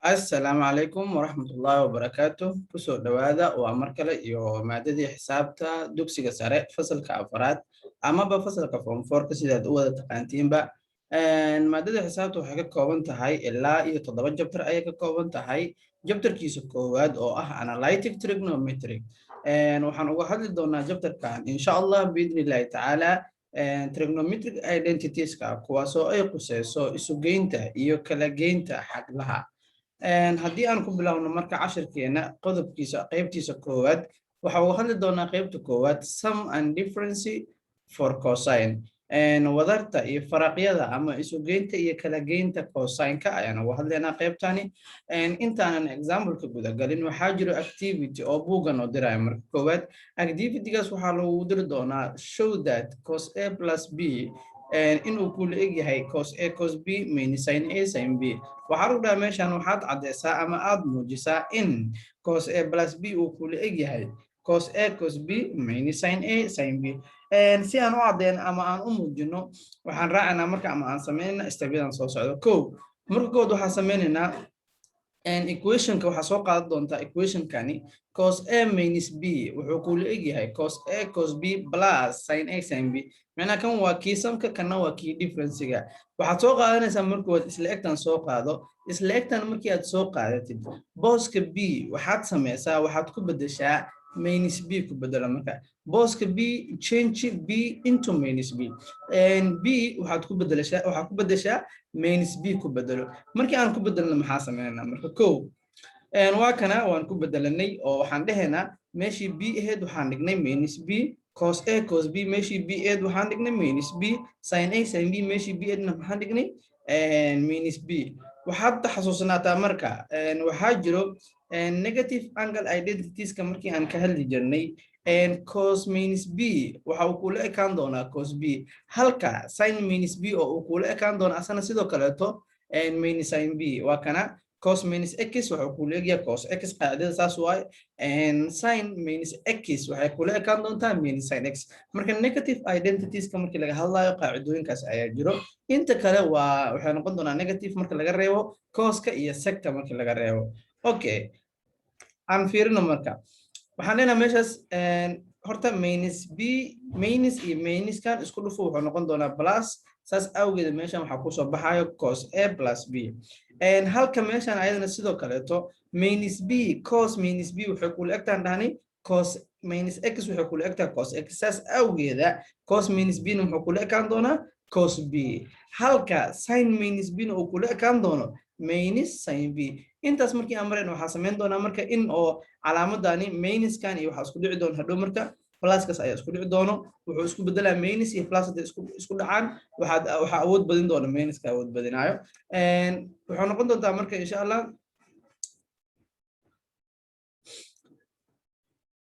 Assalaamu calaykum waraxmatullaahi wabarakaatu. Kusoo dhowaada, waa mar kale iyo maadadii xisaabta dugsiga sare, fasalka afaraad amaba fasalka form fourka, sidaad u wada taqaantiinba. Maadada xisaabta waxay ka kooban tahay ilaa iyo toddoba chapter ayay ka kooban tahay. Chapterkiisa koowaad oo ah analytic trigonometry, waxaan uga hadli doonaa chapterkan, insha Allah biidni illaahi tacaala, trigonometric identitieska, kuwaasoo ay quseyso isugeynta iyo kala geynta xaglaha. Haddii aan ku bilowno marka cashirkeena qodobkiisa, qeybtiisa koowaad, waxa uga hadli doonaa qeybta koowaad sum and difference for cosine. Wadarta iyo faraqyada ama isugeynta iyo kala geynta cosineka ayaan uga hadlaynaa qeybtani. Intaanan exampleka gudagalin, waxaa jiro activity oo buuggan oo diraya. Marka koowaad, activitygaas waxaa lagu diri doonaa show that cos a plus b inuu kula egyahay cos a cos b minus sin a sin b. Waxaa lagu dhahaa meeshan waxaad caddeysaa ama aad muujisaa in cos a plus b uu kula egyahay cos a cos b minus sin a sin b. Si aan u caddeyn ama aan u muujino, waxaan raacaynaa marka ama aan sameynayna stepyadan soo socdo. Ko, marka kood waxaan sameynaynaa equationka. Waxaa soo qaadan doontaa equationkani: cos a minus b wuxuu kula egyahay cos a cos b plus sin a sin b. Macnaha, kan waa kii sumka, kanna waa kii differencega. Waxaad soo qaadanaysaa markood isla egtan soo qaado. Isla egtan markii aad soo qaadatid, booska b waxaad sameysaa, waxaad ku bedeshaa minus b. Ku bedelo marka booska b, change b into minus b. B waxaad ku bedelashaa, waxaad ku bedeshaa minus b ku bedelo. Markii aan ku bedelno, maxaa sameynaa marka? Kow, waa kana, waan ku bedelanay oo waxaan dhehaynaa meeshii b ahayd waxaan dhignay minus b, cos a cos b meeshii b ahayd waxaan dhignay minus b, sin a sin b meeshii b ahaydna maxaan dhignay? Minus b. Waxaad xasuusanaataa marka, waxaa jiro negative angle identitieska markii aan ka hadli jirnay, cos minus b waxa uu kula ekaan doonaa cos b, halka sin minus b oo uu kula ekaan doona asana sidoo kaleeto minus sin b. Waa kana, cos minus x wuxuu kula egyahay cos x, qaacidada saas waaye. Sin minus x waxay kula ekaan doontaa minus sin x. Marka negative identitieska markii laga hadlayo, qaacidooyinkaas ayaa jiro. Inta kale waa waxay noqon doonaa negative marka laga reebo coska iyo secta markii laga reebo. Okay, aan fiirino marka. Waxaan leenahay meeshaas horta minus b, minus iyo minuskan isku dhufo, wuxuu noqon doonaa plus. Saas awgeed meeshan waxaa kusoo baxayo cos a plus b. Halka meeshan ayadana sidoo kaleeto minus b, cos minus b waxay kula egtaan dhahni cos minus x waxay kula egtahay cos x. Saas awgeeda cos minus b na wuxuu kula ekaan doonaa cos b, halka sin minus b na uu kula ekaan doono minus sin b. Intaas markii aan marayno, waxaa samayn doonaa marka in oo calaamadani minuskan iyo waxaa isku dhici doona hadhow marka pluskaas ayaa isku dhici doono. Wuxuu isku bedelaa minus iyo plus. Hadday isku dhacaan, waxaa awood badin doona minuska awood badinaayo. Wuxuu noqon doontaa marka, insha Allah,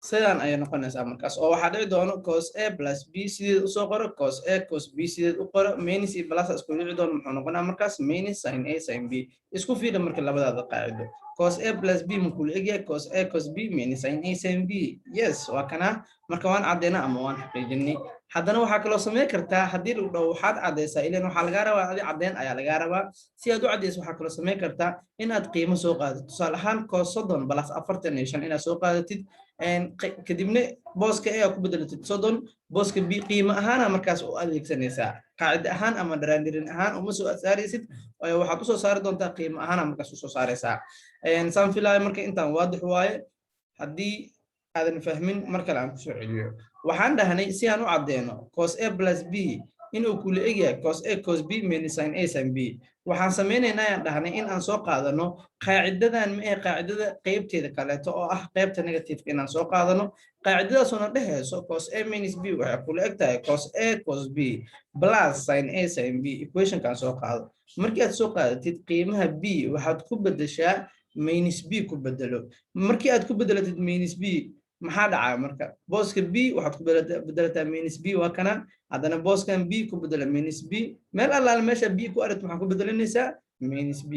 sidaan ayay noqonaysaa markaas, oo waxaa dhici doono cos a plus b sideed usoo qoro, cos a cos b sideed u qoro, minus iyo plus isku dhici doono. Muxuu noqonaa markaas? Minus sin a sin b. Isku fiiri marka labadaada qaacido: cos a plus b makuu la egyahay cos a cos b minus sin a sin b? Yes, waa kana. Marka waan caddeynaa ama waan xaqiijinay. Haddana waxaa kaloo samayn kartaa, haddii lagu dhaho waxaad caddeysaa, ilan waxaa lagaa rabaa adi caddeyn ayaa lagaa rabaa. Si aad u caddeyso, waxaa kaloo samayn kartaa inaad qiimo soo qaadatid. Tusaale ahaan, cos 30 plus 45 inaad soo qaadatid, kadibna booska a ku bedelatid 30, booska b qiimo ahaana markaas u adeegsanaysaa. Qaacida ahaan ama dharaandhirin ahaan uma soo saaraysid, waxaad usoo saari doontaa qiimo ahaana markaas usoo saaraysaa. Saan filaayo marka intaan waadix waaye. Haddii aadan fahmin, mar kale aan kusoo celiyo. Waxaan dhahnay, si aan u caddeeno cos a plus b inuu kula egyahay cos a cos b minus sin a sin b, waxaan samaynaynaa ayaan dhahnay in aan soo qaadano qaacidadan, ma ahe, qaacidada qeybteeda kaleeto oo ah qeybta negativeka inaan soo qaadano. Qaacidadaasuna dhehayso cos a minus b waxay kula eg tahay cos a cos b plus sin a sin b. Equationkan soo qaado. Markii aad soo qaadatid, qiimaha b waxaad ku bedeshaa minus b. Ku bedelo. Markii aad ku bedelatid minus b, maxaa dhacaa marka? Booska b waxaad ku bedelataa minus b, waa kana. Haddana booskan b ku bedela minus b. Meel allaale meesha b ku aragto, waxaa ku bedelanaysaa minus b.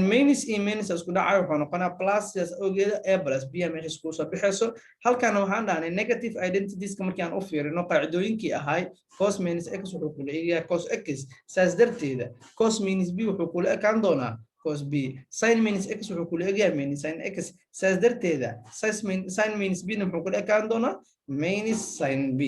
Minus iyo minus isku dhacayo, wuxuu noqonaa plus. Sidaas awgeeda a plus b meesha iskugu soo bixayso. Halkaana waxaan dhahnay negative identitieska markii aan u fiirino qaacidooyinkii ahay, cos minus x wuxuu kula egyahay cos x. Saas darteeda cos minus b wuxuu kula ekaan doonaa Cos B. Sin minus x wuxuu kula egyahay minus sin x. Saas darteeda sin minus b na muxuu kula ekaan doonaa? Minus sin b.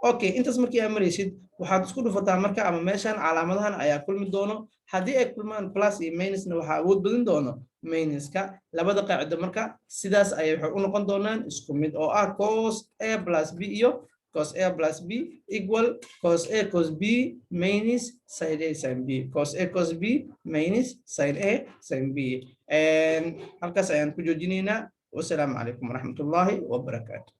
Okay, intaas markii aad maraysid, waxaad isku dhufataa marka, ama meeshan calaamadahan ayaa kulmi doono. Haddii ay kulmaan plus iyo minusna, waxaa awood badin doono minuska. Labada qaacido marka sidaas ayay waxay u noqon doonaan isku mid, oo ah cos a plus b iyo cos a plus b equal cos a cos b minus sin a sin b, cos a cos b minus sin a sin b. Halkaas ayaan ku joojinaynaa. Wasalaamu calaykum waraxmatullaahi wabarakaatu.